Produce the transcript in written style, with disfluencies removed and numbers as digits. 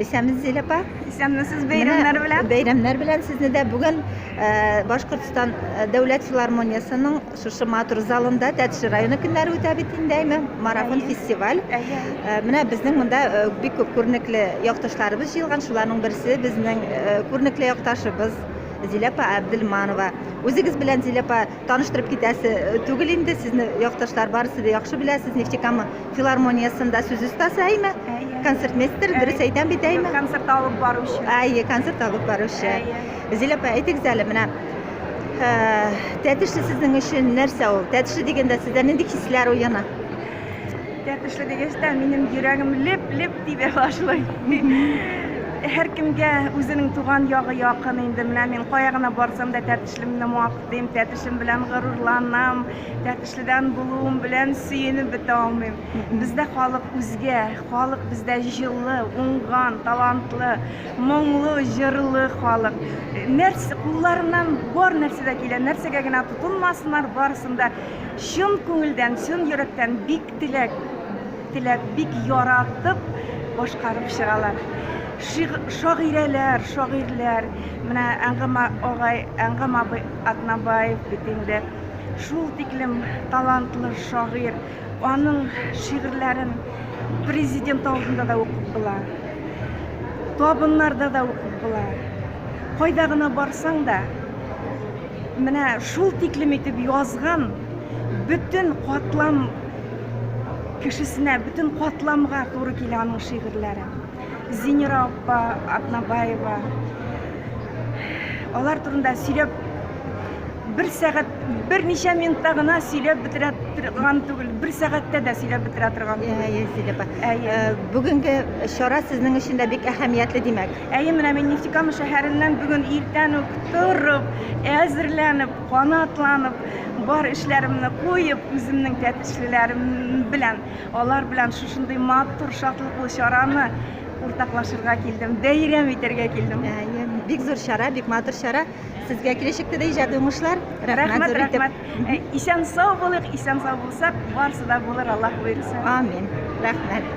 Исәнмесез, Зилә апа. Исәнмесез, бәйрәмнәр белән. Бәйрәмнәр белән сезне дә. Бүген Башкортстан дәүләт филармониясенең шушы матур залында Тәтеш районы көннәре үтә бит инде, әйме? Марафон фестиваль. Менә безнең монда бик күп күренекле якташларыбыз җыелган. Шуларның берсе безнең күренекле якташыбыз Зилә апа Әбделманова. Үзегез белән, Зилә апа, таныштырып китәсе түгел инде, сезне якташлар барысы да яхшы белә. Сез Нефтекама филармониясендә сүз остасы, әйме? Әйе. Концертмейстер, дөрес әйтәм бит, әйме? Концерт алып баручы. Әйе, концерт алып баручы. Әйе. Зилә апа, әйтегез әле, менә Тәтешле сезнең өчен нәрсә ул? Тәтешле дигәндә сездә нинди хисләр уяна? Тәтешле дигәч тә минем йөрәгем леп-леп тибә башлый. Һәркемгә үзенең туган ягы якын инде. Менә мин кая гына барсам да Тәтешлемне мактыйм, Тәтешем белән горурланам, Тәтешледән булуым белән сөенеп бетә алмыйм. Бездә халык үзгә, халык бездә җылы, уңган, талантлы, моңлы, җырлы халык. Нәрсә, кулларыннан бар нәрсә дә килә, нәрсәгә генә тотынмасыннар, барысын да чын күңелдән, чын йөрәктән бик теләк, теләп, бик яратып башкарып чыгалар. Шагыйрәләр, шагыйрьләр, менә Әнгам агай, Әнгам абый Атнабаев бит инде шул тиклем талантлы шагыйрь. Аның шигырьләрен президент алдында да укып була. Табыннарда да укып була. Кайда гына барсаң да, менә шул тиклем итеп язган бөтен катлам кешесенә, бөтен катламга туры килә аның шигырьләре. Зинира апа Атнабаева. Алар турында сөйләп бер сәгать, берничә минутта гына сөйләп бетерә торган түгел, бер сәгатьтә дә сөйләп бетерә торган түгел. Әйе, Зилә апа. Әйе. Бүгенге чара сезнең өчен дә бик әһәмиятле, димәк. Әйе, менә мин Нефтекама шәһәреннән бүген иртән үк торып, әзерләнеп, канатланып, бар эшләремне куеп, үземнең тәтешлеләрем белән, алар белән шушындый матур, шатлыклы чараны уртаклашырга килдем, бәйрәм итәргә килдем. Әйе, бик зур чара, бик матур чара. Сезгә киләчәктә дә иҗади уңышлар. Рәхмәт, зур итеп. Рәхмәт. Исән сау булыйк, исән сау булсак, барысы да булыр, Аллаһ боерса. Амин. Рәхмәт.